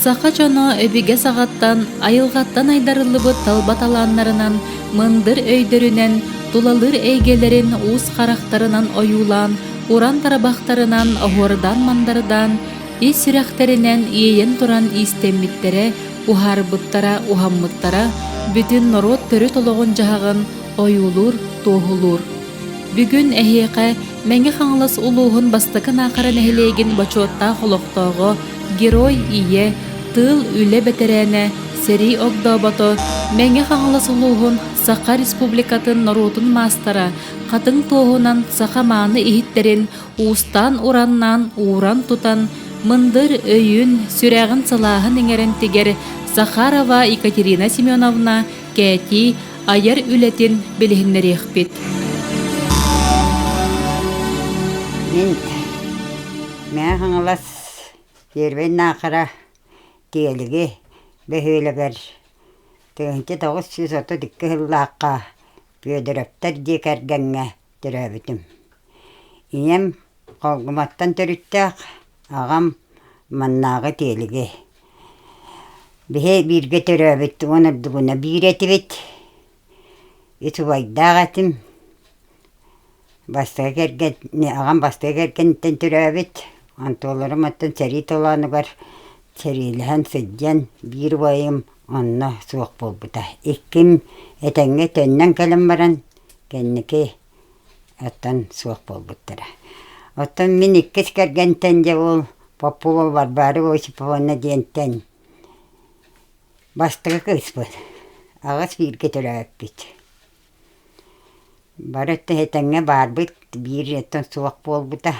Саха дьоно өбүгэ саҕаттан, айылҕаттан айдарыллыбыт талба талааннарынан, мындыр өйдөрүнэн, тулалыыр эйгэлэрин уус харахтарынан ойуулаан, уран тарабахтарынан оһуордаан-мандардаан, ис сүрэхтэринэн иэйэн туран иистэммиттэрэ, уһаарбыттара, уһаммыттара бүтүн норуот төрүт олоҕун-дьаһаҕын ойуулуур, туоһулуур. Бүгүн эһиэхэ Мэҥэ Хаҥалас улууһун Бастакы Наахара нэһилиэгин бочуоттаах олохтооҕо, Герой Ийэ, тыыл, үлэ бэтэрээнэ, сэрии огдообото, Мэҥэ Хаҥалас улууһун Саха Республикатын норуотун маастара, хатыҥ туоһунан саха мааны иһиттэрин уустаан-ураннаан ууран-тутан, мындыр өйүн, сүрэҕин сылааһын иҥэрэн тигэр Захарова Екатерина Семеновна Кээтии айар үлэтин билиһиннэриэхпит. Мин Мэҥэ Хаҥалас Первэй Наахара Тиэлиги бөһүөлэгэр 1932 сыллаахха Федоровтар дьиэ кэргэҥҥэ төрөөбүтүм. Ийэм Холгуматтан төрүттээх, аҕам маннааҕы Тиэлиги. Биһи бииргэ төрөөбүт уон ордугуна биир этибит. Үс убайдаах этим. Бастакы кэргэн аҕам бастакы кэргэниттэн төрөөбүт. Онтуларым оттон сэрии толоонугар сэриилэһэн сылдьан биир убайым онно суох буолбута. Икким этэҥҥэ төннөн кэлэн баран кэнники оттон суох буолбуттара. Оттон мин иккис кэргэнтэн дьэ ол Попова Варвара Осиповна диэнтэн бастакы кыыспыт. Аҕыс бииргэ төрөөбүппүт. Бары өттө этэҥҥэ баарбыт, биир өттөн суох буолбута.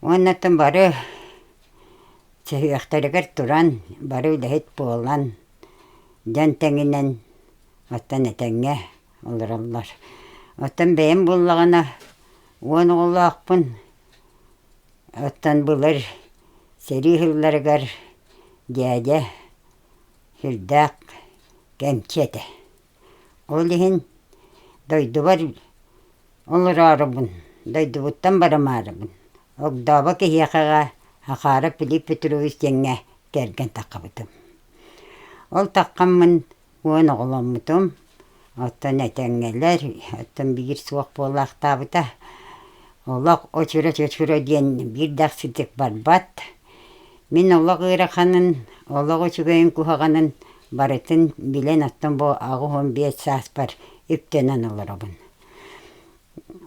Уонна оттон бары сүһүөхтэригэр туран, бары үлэһит буолан, дьон тэҥинэн оттон этэҥҥэ олороллор. Оттон бэйэм буоллаҕына 10 оҕолоохпун. Оттон былыр сэрии сылларыгар дьээдьэ сүрдээх кэмчи этэ. Ол иһин дойдубар олороорубун, дойдубуттан барымаарыбын, огдообо киһиэхэҕэ Ахаров Филипп Петрович диэҥҥэ кэргэн таххыбытым. Ол таххаммын 10 оҕоломмутум, оттон этэҥҥэлэр, оттон биир суох буолаахтаабыта. Олох очура-чочура диэн биир да ахсытык барбат. Мин олох ыараханын, олох үчүгэйин куһаҕанын барытын билэн оттон бу 85 сааспар үктэнэн олоробун.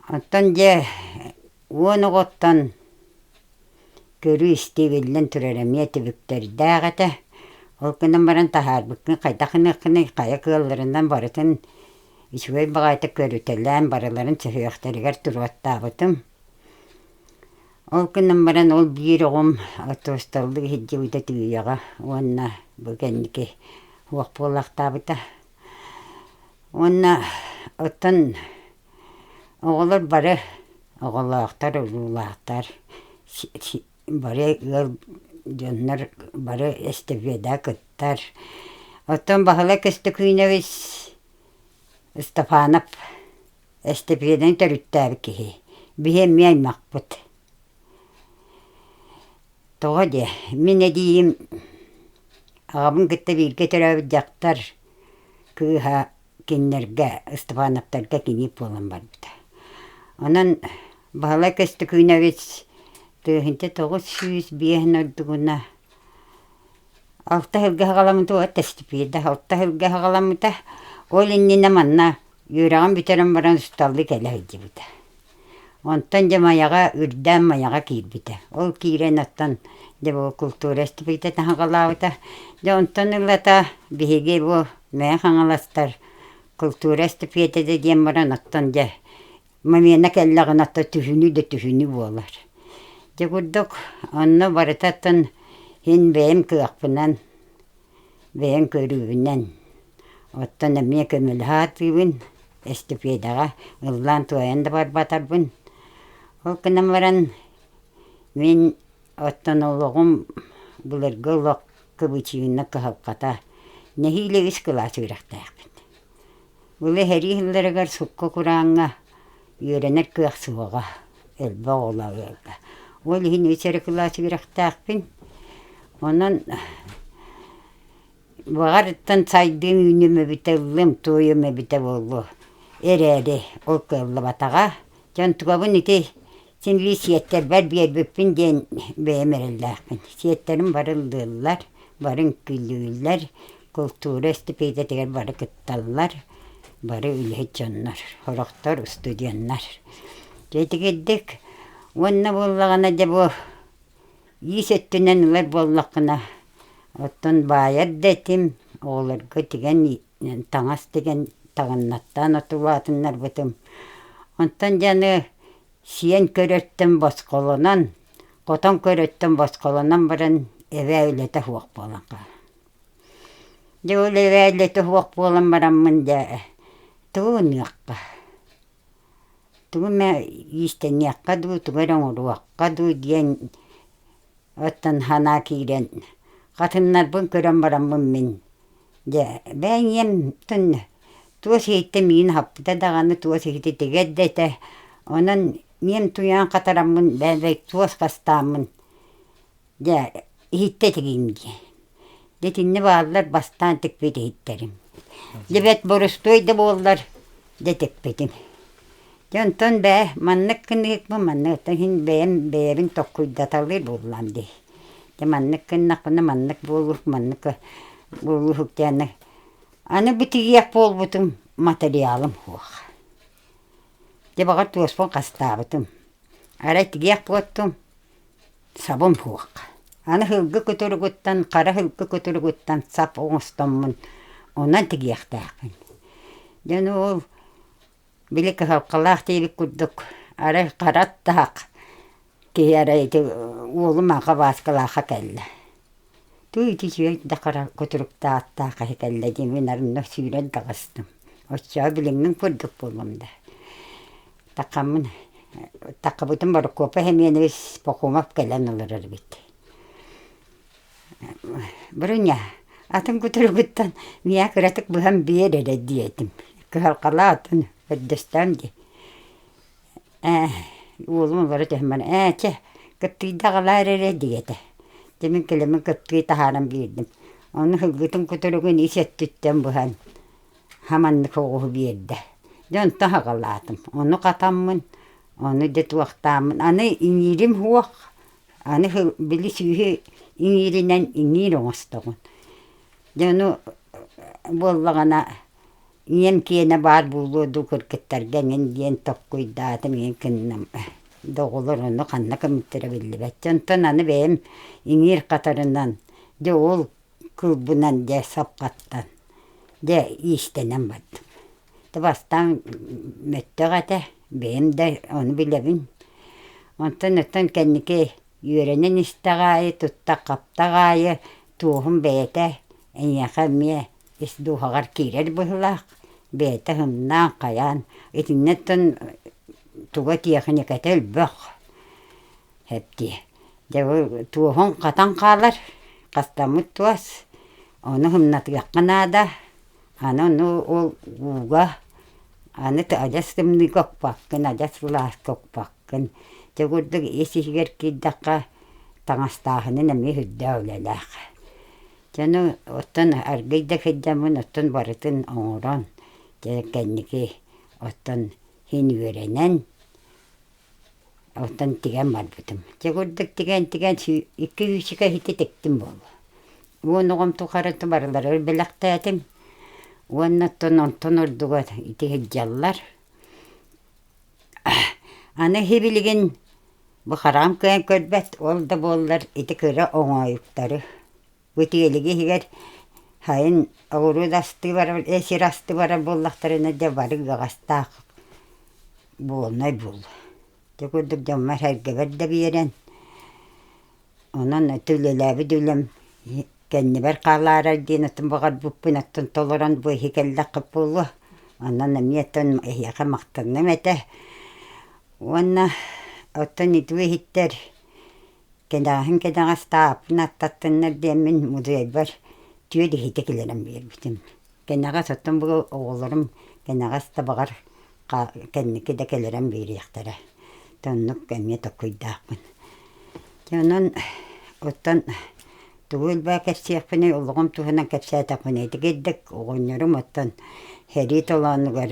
Оттон дьэ 10 оҕоттон Көрүү-истии биллэн турар эмиэ түбүктэрдээх этэ. Ол гынан баран таһаарбыккын хайдах гыныаххыный, хайа кыалларынан барытын үчүгэй баҕайытык көрүтэлээн барыларын сүһүөхтэригэр туруоттаабытым. Ол гынан баран ол биир оҕом отуосталлыы сылдьыбыта түүйэҕэ уонна бу кэнники суох буолаахтаабыта. Уонна оттон Оҕолор бары оҕолоохтор, уруулаахтар, бары ыал дьоннор бары эстафета кыттар. Оттон Баһылай Көстөкүүнэбис Степанов эстафетаны төрүттээбит киһи. Биһи эмиэ аймахпыт. Тоҕо диэ, мин эдьиийим аҕабын кытта бииргэ төрөөбүт дьахтар кыыһа кинилэргэ Степановтарга кини буолан барбыта. Онон Баһылай Көстөкүүнэбис 1905 ордугуна алта сылга саҕаламмыта уот тэстипиэдэ алта сылга саҕаламмыта. Ол иннинэ манна үөрэҕин бүтэрэн баран усталлыы кэлэ сылдьыбыта. Онтон дьэ Майаҕа үрдээн Майаҕа киирбитэ. Ол киирэн оттон дьэ бу култуура эстипиэтин аҕалаабыта. Дьэ онтон ылата биһиги бу Мэҥэ Хаҥаластар култуура эстипиэтэ диэн баран оттон дьэ момена кэллэҕинэ оттон түһүнүү да түһүнүү буолар. Дьэ курдук онно барыта оттон син бэйэм кыахпынан, бэйэм көрүүбүнэн Оттон эмиэ көмөлөһө сатыыбын, эстафетаҕа ыллаан-туойан да барбатарбын. Ол гынан баран мин оттон олоҕум былыргы олох кыбычыына кыһалҕата нэһиилэ үс кылаас үөрэхтээхпин. Былыр сэрии сылларыгар сукка курааҥҥа үөрэнэр кыах суоҕа, элбэх оҕолоох ыалга. Ол иһин үс эрэ кылаас үөрэхтээхпин. Онон баҕарыттан сайдыым үүнүм эбитэ ыллым туойум эбитэ буолуо эрээри ол кыаллыбатаҕа. Дьон тугабын ити син биир сиэттэрбэр биэрбиппин диэн бэйэм эрэллээхпин. Сиэттэрим бары ыллыыллар, бары үҥкүүлүүллэр, култуура эстипиэдэтигэр бары кытталлар, бары үлэһит дьоннор, сорохтор студеннар. Дьэ итигирдик уонна буоллаҕына дьэ бу иис өттүнэн ылар буоллаххына, оттон баайар да этим, оҕолорго тигэн таҥас тигэн таҥыннаттаан отулаатыннарбытым. Онтон дьэ аны сиэн көрөртөн босхолонон, хотон көрөртөн босхолонон баран эбээ үлэтэ суох буолан хаалла. Дьэ ол эбээ үлэтэ суох буолан бараммын дьэ тугу гыныахха, тугу эмэ иистэниэххэ дуу, тугу эрэ оҥоруохха дуу диэн оттон санаа киирэн хатыннарбын көрөн бараммын мин дьэ бээ ийэм туос иһиттэн миигин аһаппыта даҕаны туос иһити тигэр да этэ онон ийэм туйаан хатараммын бэйбэй туос хастааммын Дьэ, иһиттэ тигиим дии. Дьэ итиннэ бааллар бастаан тикпит иһиттэрим. Дьэ бэрт боростуой да буоллар, дьэ тикпитим. Дьэ онтон бээ, маннык гыныыкпын, маннык оттон иһин бэйэм бэйэбин токкуйдаталыыр буоллаам дии. Дьэ маннык гыннахпына маннык буолуох, маннык буолуох диэн аны бу тигиэх буолбутум матырыйаалым суох. Дьэ баҕар туоспун хастаабытым. Арай тигиэх буоттум, Сабым суох. Аны сылгы кутуругуттан, хара сылгы кутуругуттан сап оҥостоммун онон тигиэхтээхпин. Дьэ ол били кыһалҕалаах диэбит курдук арай хара аттаах киһи арай ити уолум аҕа Бааскалаахха кэллэ. Туу ити үчүгэй да хара кутуруктаах аттаах киһи кэллэ диэн мин арынна сүүрэн таҕыстым. Оччоҕо билиҥҥин курдук буоллум да. Такаммын такабытын Борокуопа Семенович Пахомов кэлэн олорор эбит. Бруня, атын кутуругуттан миэхэ кыратык быһан биэр эрэ диэтим. Кыһалҕалаах атын көрдөстөм дии. Ээ, уолум олоро түһэн баран, ээ чэ, кыптыыйда аҕалаар эрэ диэтэ. Дьэ мин кэлэммин кыптыый таһааран биэрдим. Ону сылгытын кутуругун ис өттүттэн быһан Хаманнык оҕуһу биэрдэ. Дьэ онтон аҕалаатым. Ону хатаммын, ону дьэ туохтааммын, аны иҥиирим суох, аны били сүүһү иҥииринэн иҥиир оҥостоҕун. Дьэ ону буоллаҕына ийэм киэнэ баар буолуо дуу кыргыттарга эҥин диэн толкуйдаатым ийэм гынным. Да оҕолор ону ханна гыммыттара биллибэт. Дьэ онтон аны бэйэм иҥиир хатарынан, дьэ ол кылбынан дьэ саппаттан дьэ иистэнэн бардым. Дьэ бастаан мөттөх этэ, бэйэм да ону билэбин. Онтон оттон кэнники үөрэнэн истэх аайы, туттах-хаптах аайы туоһум бэйэтэ эйиэхэ эмиэ ис дууһаҕар киирэр быһыылаах, бэйэтэ һымнаан хайаан итиннэ оттон туга тиэхиньикэтэ элбэх. Эптиэ. Дьэ бу туоһуҥ хатан хаалар, хастаммыт туос, ону һымнатыахха наада, аны ону ол ууга аны адьас тымныыга укпаккын, адьас сылааска укпаккын. Дьэ курдук ис-иһигэр киирдэххэ таҥастааһынын эмиэ сүрдээх үлэлээх. Дьэ ону оттон аргыый да сылдьаммын оттон барытын оҥорон, дьэ кэнники оттон син үөрэнэн Оттон тигэн барбытым. Дьэ курдук тигэн-тигэн икки үүчүкэ иһити тиктим буолла. Уон оҕом тухары барыларыгар бэлэхтээтим. Уонна оттон онтон ордуга ити сылдьаллар. Аны сибилигин бу хараҕым кыайан көрбөт, ол да буоллар ити кыра оҥоойуктары Бу тиэлиги иһигэр сайын оҕуруот астыы барар, сир астыы барар буоллахтарына дьэ бары ыаҕастаах буолунай буолуо. Ити курдук дьоммор-сэргэбэр да биэрэн, онон ити үлэлээбит үлэм кэннибэр хаалаарай диэн оттон баҕарбыппын оттон толорон бу эһи кэллэххит буолуо. Онон эмиэ оттон эһиэхэ махтанным этэ. Уонна оттон итүү иһиттэр Кэнэҕэһин кэнэҕэс тааппын аттаттыннар диэммин музейбар түөрт иһити киллэрэн биэрбитим. Кэнэҕэс оттон бу оҕолорум кэнэҕэс да баҕар кэнники да кэлэрэн биэриэхтэрэ. Оннук эмиэ толкуйдаахпын. Дьэ онон оттон Тугу элбэҕи кэпсиэхпиний, олоҕум туһунан кэпсээтэхпинэ итигирдик оҕонньорум оттон сэрии толоонугар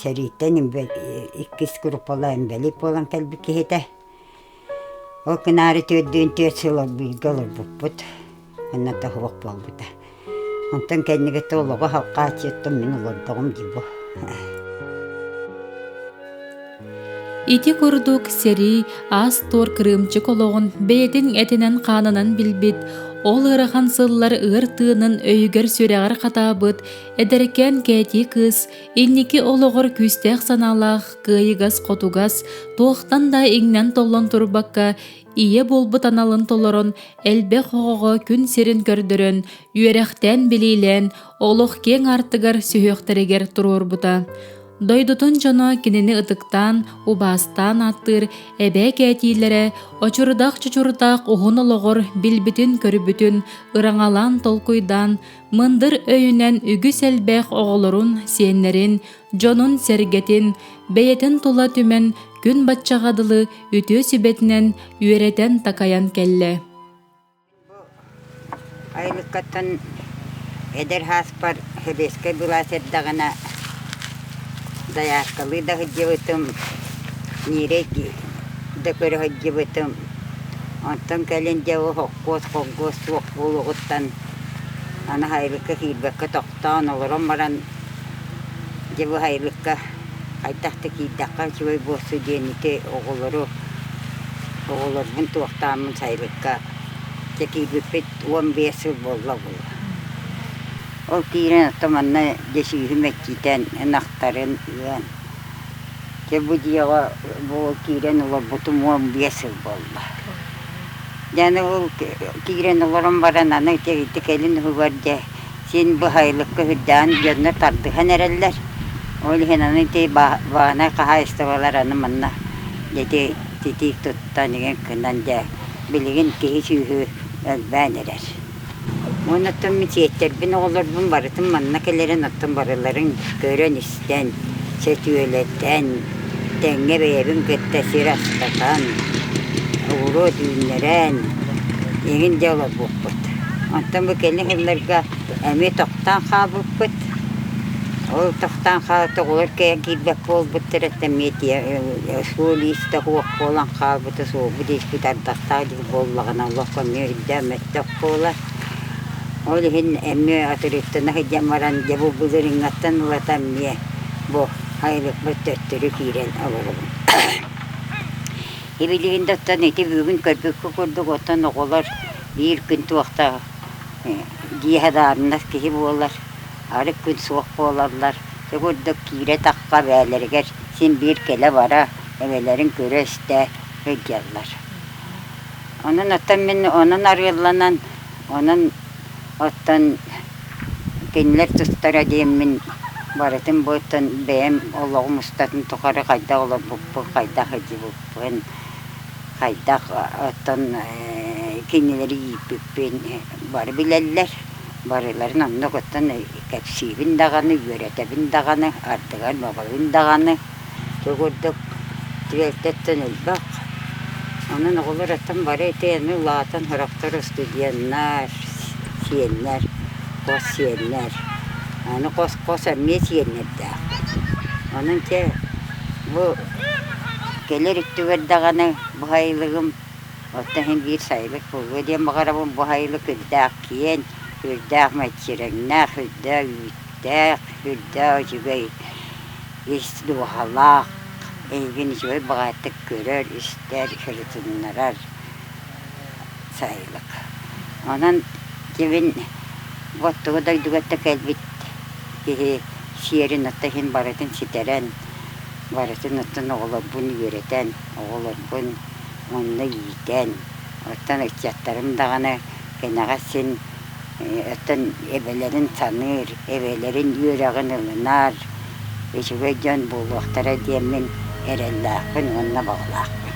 сэрииттэн иккис группалаах инбэлиит буолан кэлбит киһитэ. Ол гынаары түөрдүүн түөрт сыл бииргэ олорбуппут. Онно да суох буолбута. Онтон кэннигиттэ олоҕу халҕааччыттан мин олордоҕум дии бу. Ити курдук сэрии аас-туор кырыымчык олоҕун бэйэтин этинэн-хаанынан билбит, ол ыарахан сыллар ыар тыынын өйүгэр-сүрэҕэр хатаабыт эдэркээн Кээтии кыыс инники олоҕор күүстээх санаалаах, кыайыгас-хотугас, туохтан да иҥнэн-толлон турбакка ийэ буолбут аналын толорон, элбэх оҕоҕо күн сирин көрдөрөн, үөрэхтээн-билиилээн, олох киэҥ аартыгар сүһүөхтэригэр туруорбута. Дойдутун дьоно кинини ытыктаан, убаастаан ааттыыр эбээ кээтиилэрэ очурдаах-чочурдаах уһун олоҕор билбитин-көрбүтүн ыраҥалаан толкуйдаан, мындыр өйүнэн үгүс элбэх оҕолорун, сиэннэрин, дьонун-сэргэтин, бэйэтин тула түмэн күн баччаҕа дылы үтүө сүбэтинэн үөрэтэн-такайан кэллэ. Айылыккаттан эдэр сааспар сэбиэскэй былаас эрдэҕинэ дайааркалыы да сылдьыбытым, ньирэй да көрө сылдьыбытым. Онтон кэлин дьэ ол холкуос холкуос суох буолуоҕуттан аны сайылыкка киирбэккэ тохтоон олорон баран дьэ бу сайылыкка хайдах да киирдэххэ үчүгэй буолсу диэн ити оҕолору оҕолорбун туохтааммын сайылыкка дьэ киирбиппит 15 сыл буолла буолла. Ол киирэн оттон манна дьэ сүүһү мэччитэн ынахтарын ыан дьэ бу дьиэҕэ бу киирэн олорбутум 15 сыл буолла. Дьэ аны ол киирэн олорон баран аны ити кэлин уһугар дьэ Син быһайылыкка үрдээн дьоннор тардыһан эрэллэр. Ол иһин аны ити бааһынай хаһаайыстыбалар аны манна ити титиик туттан игин гынан дьэ билигин киһи сүөһү элбээн эрэр. Уонна оттон мин сиэттэрбин оҕолорбун барытын манна кэлэрин оттон барыларын көрөн-истэн, сөтүөлэтэн, тэҥҥэ бэйэбин кытта сир астатан, оҕуруот үүннэрэн эҥин дьэ олорбуппут. Онтон бу кэлин сылларга эмиэ тохтоон хаалбыппыт. Ол тохтоон хаалбыт оҕолор кэлэн киирбэт буолбуттара эмиэ суол-иис да суох буолан хаалбыта, суолбут-ииспит ардахтаах дьыл буоллаҕына олох эмиэ үрдээх мөлтөх буолар. Ол иһин эмиэ атырыттана сылдьан баран дьэ бу былырыыҥҥаттан ылата эмиэ бу сайылыкпыт төттөрү киирэн олоробун. Ибилигин да оттон ити бүгүн көрбүккэ курдук оттон оҕолор биир күн туохта дьиэ садаарынас киһи буолар, арыт күн суох буолаллар. Ити курдук киирэ-тахха бэйэлэригэр син биир кэлэ-бара, эбэлэрин көрө-истэ сылдьаллар. Онон оттон мин онон арыалланан, онон оттон кинилэр тустара диэммин барытын бу оттон бэйэм олоҕум устатын тухары хайдах олорбуппун, хайдах сылдьыбыппын, хайдах оттон кинилэри ииппиппин бары билэллэр. Барыларын оннук оттон кэпсиибин даҕаны, үөрэтэбин даҕаны, ардыгар бабабын даҕаны. Ити курдук түбэлтэттэн элбэх. Онон оҕолор оттон бары ити аны улаатан сорохтор студеннар, сиэннэр, хос сиэннэр. Аны хос-хос эмиэ сиэннэрдээх. Онон чэ бу кэлэр өттүгэр даҕаны бу сайылыгым оттон иһин биир сайылык буолуо диэн баҕарабын. Бу сайылык үрдээх киэн, үрдээх мэччирэҥнээх, үрдээх үүттээх, үрдээх үчүгэй ис дууһалаах, эйигин үчүгэй баҕайытык көрөр, истэр, сырытыннарар сайылык. Онон дьэбин оттугу дойдуга да кэлбит киһи сиэрин отто иһин барытын ситэрэн, барытын оттон оҕолорбун үөрэтэн, оҕолорбун онно иитэн, оттон ыччаттарым даҕаны кэнэҕэс син Оттон эбэлэрин саныыр, эбэлэрин үөрэҕин ылынар үчүгэй дьон буолуохтара диэммин эрэллээхпин уонна баҕалаахпын.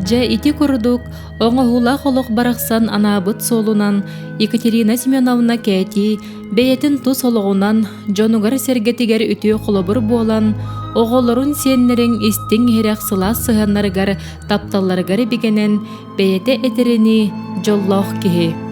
Дьэ ити курдук оҥоһуулаах олох барахсан анаабыт суолунан Екатерина Семеновна Кээтии бэйэтин тус олоҕунан, дьонугар-сэргэтигэр үтүө холобур буолан, оҕолорун сиэннэрин истиҥ-иһирэх сылаас сыһыаннарыгар, тапталларыгар бигэнэн, бэйэтэ этэринии, дьоллоох киһи.